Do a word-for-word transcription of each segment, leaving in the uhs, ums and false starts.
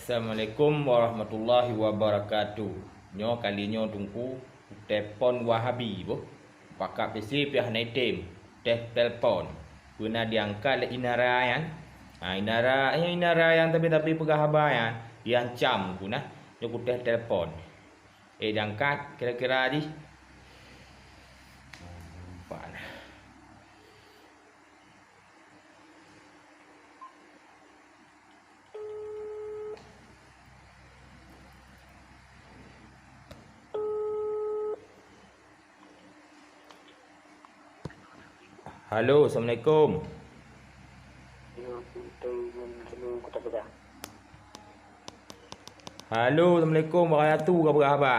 Assalamualaikum warahmatullahi wabarakatuh. Nyoe kali nyoe Teungku, telepon Wahabi boh. Pakat P C pih hana item, teh telepon. Peue na diangkat lé Inara nyan. Ha, Inara, eh, Inara nyang tapi-tapi peugah haba nyan, diancam ku nah. Nyoe ku teh telepon. Eh, diangkat kira-kira jih. Nampak nah. Halo, assalamualaikum. Halo, assalamualaikum, wabarakatuh, ka peugah haba?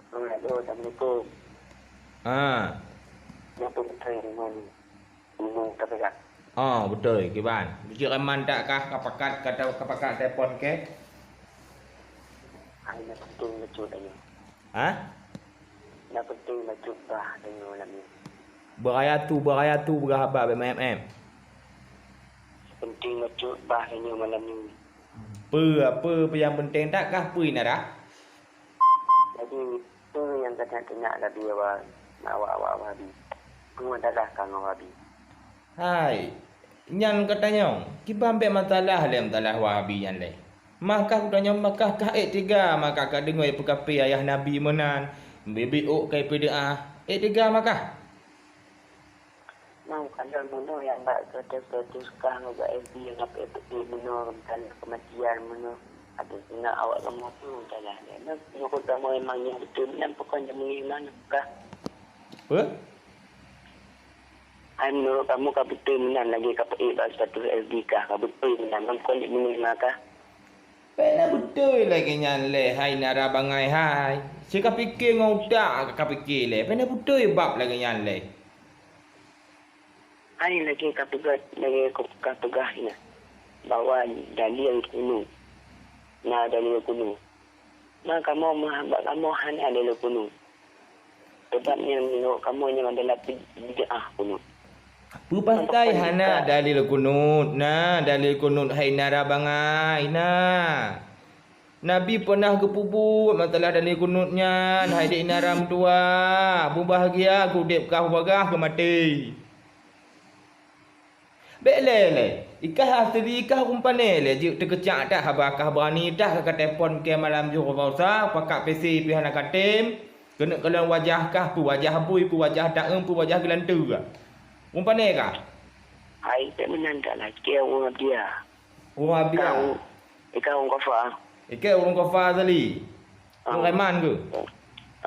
Halo, assalamualaikum. Ha. Nyoe Teungku Rimon. Rimon ka peugah. Oh, beutôi, kiban. Cit Rimon tak kah ka pakat, ka, ka pakat telepon keu? Hai, na penting bacut nyoe. Ha? Na penting bacut bah deungoe lagèe. Beuraya tu, beuraya tu, beuraya haba, B M M. Penting bacut bah deungoe malam nyoe. Peue, peue, peue nyang penting that kah peue Inara? Jadi, peue nyang ka teunak-teunak Nabi awak, awak-awak Wahabi? Peue masalah ka ngon Wahabi? Hai, nyan ka tanyong, kiban bèk masalah lé masalah Wahabi nyan lé. Makah kutanyong, makah kah ék teuga, makah ka deungoe peukape ayah Nabi meunan, bibi ôk kai peudeuah, ék teuga makah? Mang kadang meunoe nyang bak status-status kah ngon bak F B nyang ap-, ap-, meunoe rencana kematian meunoe. Adoh, keuneuk awak kamoe peue meusalah lé. Nyoe, nyoe kamoe memang nyang beutôi meunan, pakon nyang meungieng meunan kah? Peue? Hai, meunurot kamoe ka beutôi meunan lagèe ka peuék bak status F B kah, ka beutôi meunan, pakon nyang meungieng meunan kah? Bèk na beutôi lagèe nyan lé, hai Inara bangai hai. Cit ka pike ngon utak ka pike lé, bèk na beutôi bab lagèe nyan lé. Hai lagèe ka peugah, lagèe ka peugah nyan, bahwa dalil kunut. Na dalil kunut. Na kamoe meuh-, bak kamoe hana dalil kunut. Sebab nyan meunurot kamoe nyan adalah bid-, bid'ah kunut. Peue pasai hana dalil kunut? Na dalil kunut hai Inara bangai, na. Nabi peunah geupeubuet masalah dalil kunut nyan, hai dek Inara meutuwah, beubahgia keu udeb kah, beubahgia keu maté. Bèk lé, lé. Ikah asli kah ureueng pane lé, jeuet teukeucak that haba kah, beurani that ka telepon keu malam jih, pakat P C pih hana katem. Keuneuk kalon wajah kah, peue wajah bui, peue wajah taeun, peue wajah geulanteue. Ureueng pane kah? Hai, bèk meunan that lah, keu ureueng Abdia. Ureueng Abdia. Ikah ureueng Kofa. Ikah ureueng Kofa tadi. Ureueng Reman ke?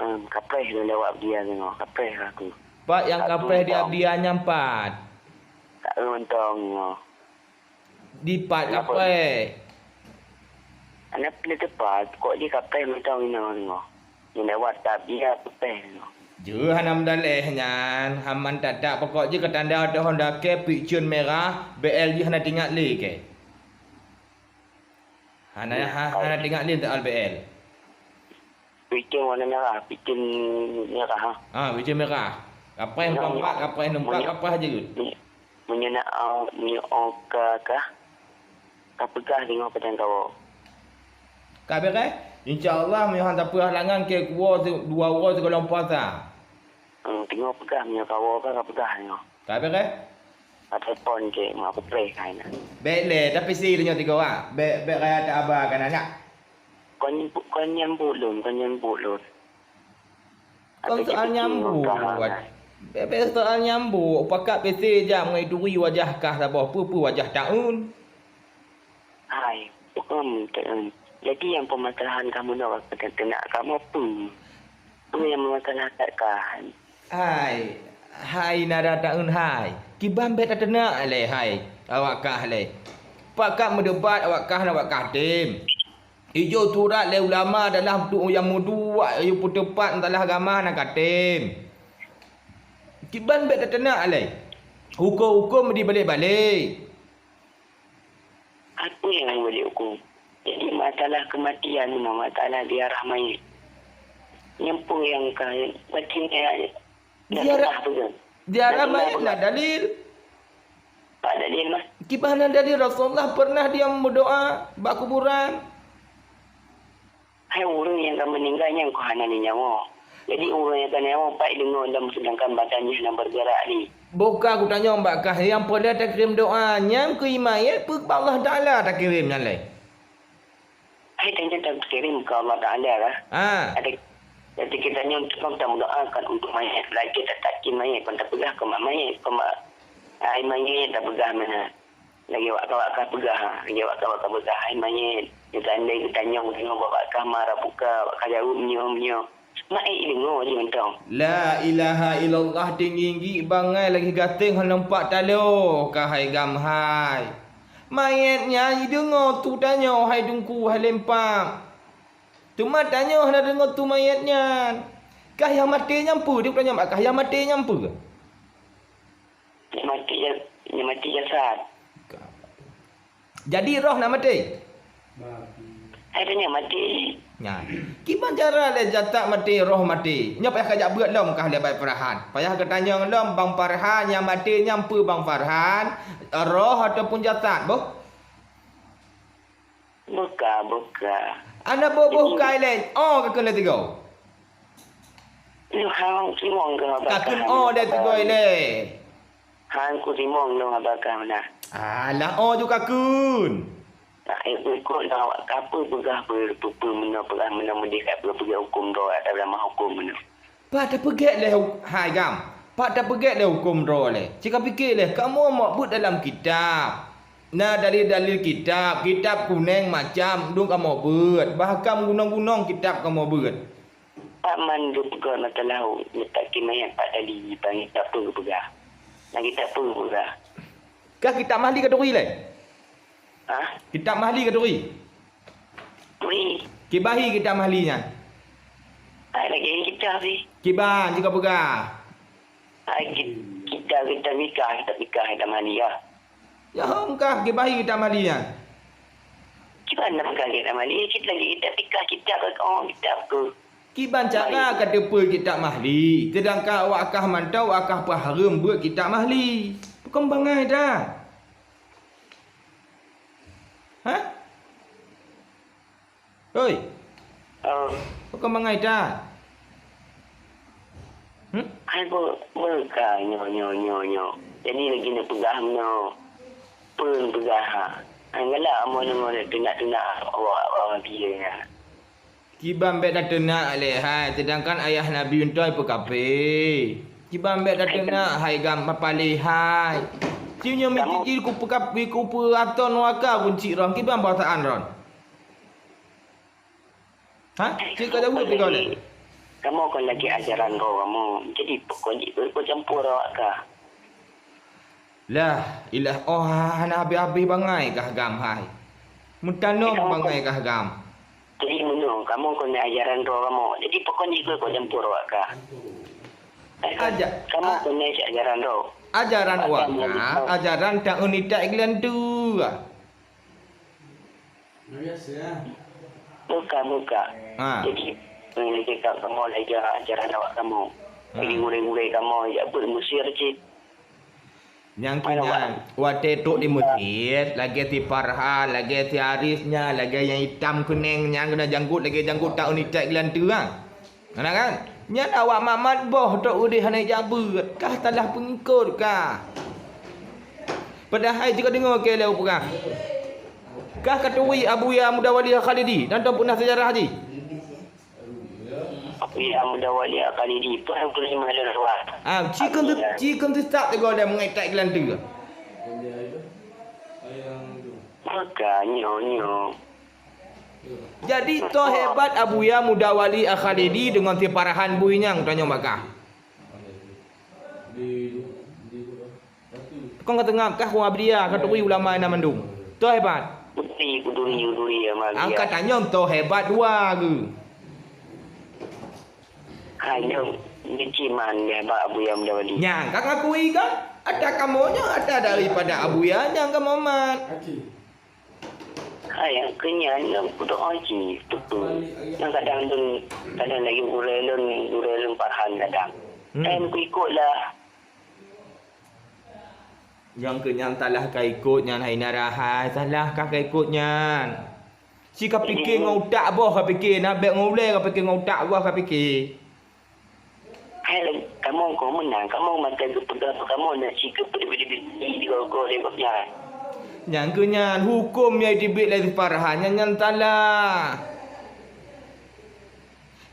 Em, kapreh lé lewat Abdia nyoe, kapreh aku. Pat nyang kapreh di Abdia nyan pat? Ka eu mantong nyoe. Di pat kapreh. Anak pih teupat, kok jih kapreh mantong inoe nyoe. Nyoe lewat Abdia kapreh nyoe. Jeuh hana meudaléh nyan, haman that-that pokok jih ka tanda teuh honda ke picun merah, B L jih hana tingat lé ke. Hana, ha, hana teuingat lé teuh L B L. Picen warna merah, picen merah, ha. Ha, picen merah. Kapreh nomor empat, kapreh nomor empat, kapreh aja. Meunyoe na, meunyoe ka, ka, ka peugah deungon padang kawo. Ka beres? Insya Allah, meunyoe hana peugah langan ke kuwo, dua uroe sigohlom puasa. Hmm, teungoh peugah meunyoe kawo ka, ka peugah nyoe. Ka beres? Ka telepon cek, mak aku preh hai na. Bèk lé, tapi si tanyoe tiga wak. Bèk, bèk raya tak aba kan anak. Kon, kon nyambut lôn, kon nyambut lôn. Kon soal nyambut. Bèk, bèk soal nyambut. Pakat P C jak ngon turi wajah kah saboh. Peue-peue wajah taun. Hai, em, em. Jadi nyang peumasalahan kamoe nyoe ka keuneuk kamoe peue? Peue nyang peumasalahan ka? Hai, hai nara taun hai. Kiban bèk tateunak lé hai awak kah lé. Pat ka meudebat awak kah ngon awak kah tem. Ijok surat lé ulama dalam tu nyang meuduek, yue peuteupat masalah agama na katem. Kiban bèk tateunak lé. Huköm-huköm dibalek-balek. Apa nyang boleh hukum? Jadi masalah kematian nyoe, masalah ziarah mayit. Nyang peue nyang ka, macam ni, ziarah, ziarah mayit na dalil. Pak dalil mah. Kiban na dalil Rasulullah pernah dia meudoa bak kuburan? Hai ureuëng nyang ka meuninggai nyan ka hana lé nyawa. Jadi ureuëng nyang ka nyawa pat deungoe lom seudangkan badan jih hana bergerak lé. Boh ka kutanyong bak kah, nyang peureulée takirém doa nyan keu manyét peue bak Allah Taala takirém nyan lé? Hai tanyoe takirém keu Allah Taala lah. Ha. Ada, jadi kita nyoe tukang tameudoakan untuk mayét, lagée tatakém mayét, kon tapeugah keu mak mayét, keu mak ai mayét tapeugah meunan. Lagée wak ka, wak ka peugah, lagée wak ka, wak ka peugah, hai mayét, seandai geutanyong deungoe bak kah ma rabbuka, wak ka jaweueb nyoe, nyoe. Mak ai deungoe jih mantong. La ilaha illallah, tinggi-tinggi bangai lagée gaténg hana nampak taloe kah hai gam hai. Mayét nyan jideungoe tu tanyoe hai Teungku hai Lempang. Teuma tanyoe hana deungoe tu mayét nyan. Kah nyang maté nyan peue? Di tanyoe bak kah nyang maté nyan peue? Nyang maté ja-, nyang maté jasad. Jadi roh na maté? Hai tanyoe maté. Nyan. Kiban cara lé jasad maté, roh maté? Nyoe payah kajak beuet lom kah lé Bang Farhan. Payah geutanyong lom Bang Farhan nyang maté nyan peue Bang Farhan? Roh ataupun jasad boh? Buka, buka. Ana boh-boh kai lé. Oh, ka keuneuk tiga. Lu hang simong ke abakah? Ka keuneuk oh dah tiga lé. Hang ku simong dong abakah mana? Alah, oh ju ka keuneuk. Nak ikut dong awak kapeue peugah peue, peue, peue meunoe peugah meunoe meudeh kat peugah huköm droe atau lamah huköm meunoe. Pat tapeugét lé hu-, hai gam, pat tapeugét lé huköm droe lé. Cit kapike lé, kamoe mok beuet dalam kitab. Na dalil-dalil kitab, kitab kunéng macam dum kamoe beuet, bahkan gunong-gunong kitab kamoe beuet. Pat mandum peugah mata laôt, letak kimayat pat tali, bang kitab peue geupeugah. Na kitab peue geupeugah. Kah kitab Mahli ka turi lé? Hah? Kitab Mahli ka turi? Ui. Kiban hi kitab Mahli nyan? Ai lagée kitab sih. Kiban jih ka peugah. Ai ki-, kitab, kitab nikah, kitab nikah, kitab Mahli ya. Ya hom kah kiban hi kitab Mahli nyan? Kiban na peugah kitab Mahli, kitab lagi kitab nikah, kitab, oh, kitab ke. Kiban cara ka teupeu kitab Mahli, seudangkan awak kah mantong awak kah peuhareuem beuet kitab Mahli. Bukon bangai dah. Hah? Oi. Oh. Pakon bangai that? Hmm? Hai bu, beuka nyoe, nyoe, nyoe, nyoe. Jadi lagi nak peugah meunoe. Peun peugah ha. Hai galak amoe deungoe teunak-teunak awak, awak dia nya. Kiban bèk tateunak lé hai, seudangkan ayah Nabi euntôi peukaphé. Kiban bèk tateunak hai gam mapalé hai. Ci nyoe meucit jih ku peukap-, ku peuaton waka buncit ron, kiban perasaan ron? Ha? Cit ka jaweueb lé kau lé. Kamoe kon lagèe ajaran droe kamoe. Jadi pokok jih ikut campur awak ka. Lah, ilah oh hana habéh-habéh bangai kah gam hai. Meutanom bangai kah gam. Jadi meunyoe kamoe kon ajaran droe kamoe. Jadi pokok jih ikut campur awak ka. Aja-, kamoe a-, kon ajaran droe. Ajaran awak ka, ajaran taun itak geulanteue. Buka, buka. Ha. Jadi, eh, lagèe ka kamoe lagèe ajaran awak kamoe. Ha. Lagi gurèe-gurèe kamoe jak beuet Mesir cit. Nyang keu nyan, watèe trok di meuseujid, lagèe si Farhan, lagèe si Arif nyan, lagèe nyang itam keuneng nyan, keunan janggot lagèe janggot taun itak geulanteue, ha. Kana kan? Nyan awak mat-mat boh trok udeh hana jak beuet, kah salah peungikot kah. Padahai jika deungoe keu lé peugah. Kah ka turi Abuya Mudawali Khalidi, dan tapeuna seujarah jih. Abuya Mudawali Khalidi, peue nyang peureulèe lôn ruwah? Ah, ci keuneuk, ci keuneuk sesat teugô dan meungai that geulanteue. Maka nyoe, nyoe. Jadi, toh hebat Abuya Mudawali Al-Khalidi deungon si Farhan bui nyang tanyong bak kah. Kon ka teungab kah ureueng Abdia, ka turi ulama na mandum. Toh hebat. Putri, kuduri, uduri, ya, Abdia. Angkat tanyong toh hebat dua ke? Hai, nyoe, nyoe ci man hebat Abuya Mudawali. Nyang ka ngakui kan? Ada kamoe nyoe, ada daripada Abuya nyang kamoe mat. Hai, nyang keu nyan, nyang kudoa cit, beutôi. Nyang kadang lôn, kadang lagèe gurèe lôn, gurèe lôn Farhan kadang. Hmm. Em, kuikot lah. Nyang keu nyan salah ka ikot nyan hai Nara hai, salah ka ka ikot nyan. Ci ka pike ngon utak boh ka pike, na bèk ngon ulèe ka pike, ngon utak boh ka pike. Hai, kamoe kon meunan, kamoe mantong geupeugah kamoe na ci keu peudeubi-deubi di gogo lé gobnyan. Nyang keu nyan huköm nyang jiteubiet lé si Farhan nyan, nyan salah.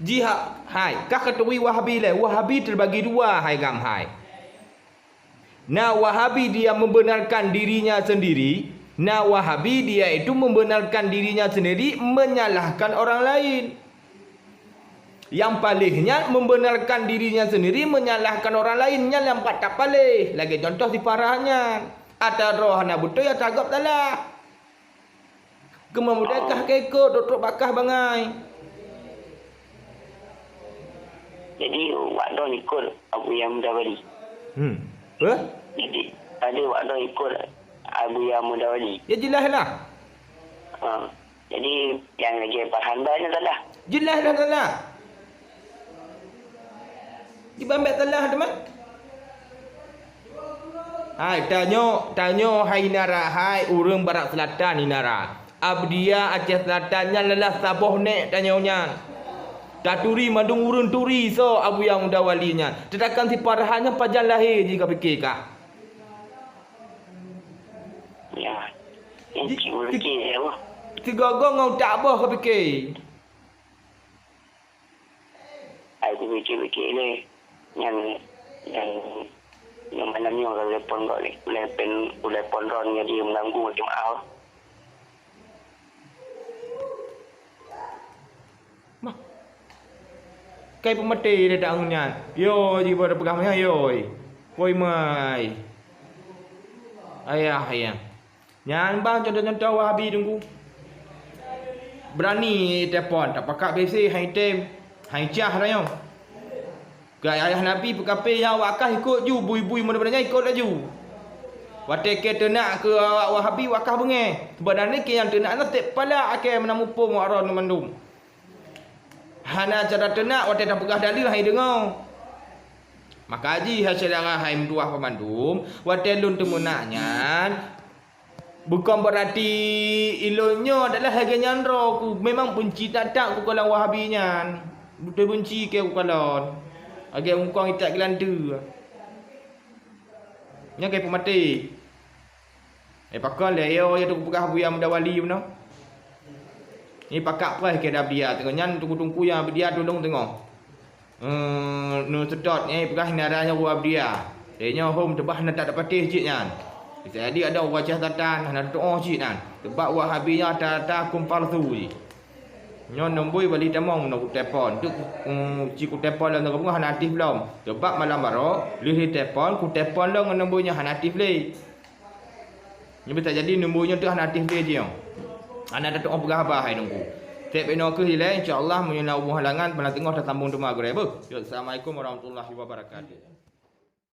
Jih ha-, hai, ka katuri Wahabi lé, Wahabi teubagi dua hai gam hai. Na Wahabi dia membenarkan dirinya sendiri, na Wahabi dia itu membenarkan dirinya sendiri menyalahkan orang lain. Nyang paléh nyan membenarkan dirinya sendiri menyalahkan orang lain, nyan nyang pat tapaléh. Lagèe contoh si Farhan nyan. Ata droe hana beutôi, ata gob salah. Keumeung mudahkah ka ikot trok-trok bak kah bangai. Jadi, wak droe ikot Abuya Muda Wali. Hmm. Apa? Jadi, ada wak droe ikot Abuya Muda Wali. Ya, jeulaih lah. Ha. Jadi, nyang lagèe Farhan Bai ni salah. Jeulaih lah salah. Di Bambek salah teuma. Hai, tanyoe, tanyoe hai Nara, hai ureueng Barat Selatan ni Nara. Abdia Aceh Selatan nyan adalah saboh nèk tanyoe nyan. Taturi mandum ureueng turi soe Abuya Muda Wali nyan. Teutakan si Farhan nyan pajan lahé jih ka pike kah. Ya. Ji-, Yang cik berfikir ya, wah. Sigogo ngon utak boh ka pike. Ai kupikir-pikir lé, nyan, nyan, nyan malam nyoe ka telepon kau lé. Ulèe pen, ulèe pon ron nyoe dia mengganggu jemaah. Mah. Kai peumaté dah dak nyan. Yo, jiba peugah mah yo. Poi mai. Ayah, ayah. Nyan bang contoh-contoh Wahabi teungku. Berani telepon, tapakat B C, hai tem, hai cah rayo. Keu ayah Nabi peukape nyang wakah ikot ju, bui-bui meunyoe beurani ikot laju. Watèe keu teunak keu awak Wahabi wakah beungèh. Sebenarnya keu nyang teunak na sép pala akèe meunan muphom awak droe mandum. Hana cara teunak watèe tapeugah dalil hai deungoe. Maka jih hai syedara hai meutuwah banmandum, watèe lôn teumeunak nyan, Bukon beurati ilôn nyoe adalah lagèe nyan droe ku. Memang beunci that-that ku kalon Wahabi nyan. Beutôi beunci keu ku kalon. Lagèe ungkong itak geulanteue. Nyoe keu peumaté. Eh, pakon lé, yo, yo, teungku peugah Abuya Muda Wali bunoe. Ni pakak preh keu Abdia teungoh nyan, teungku-teungku nyang Abdia tulông teungoh. Eh, neuseutôt nyan peugah Nara nyoe Abuya. Eh, nyoe hom teubah na that tapatéh cit nyan. Bisa jadi ada ureueng cah satan hana teutuoh cit nyan. Teubak Wahabi nyoe ata-ata huköm palsu jih. Nyoe nomboi bali tamong na kutelepon. Tu, eh, ci kutelepon lom teungku hana aktif lom. Teubak malam baroe, lheueh telepon, kutelepon lom ngon nomboi nyoe hana aktif lé. Nyoe bisa jadi nombor nyoe teuh hana aktif lé jih nyoe. Hana tatu'oh peugah haba hai Teungku. Sép inoe kheueh ilèe, insya Allah meunyoe na umu halangan, peunateungoh tasambong teuma gurèe beuh. Yo, assalamualaikum warahmatullahi wabarakatuh.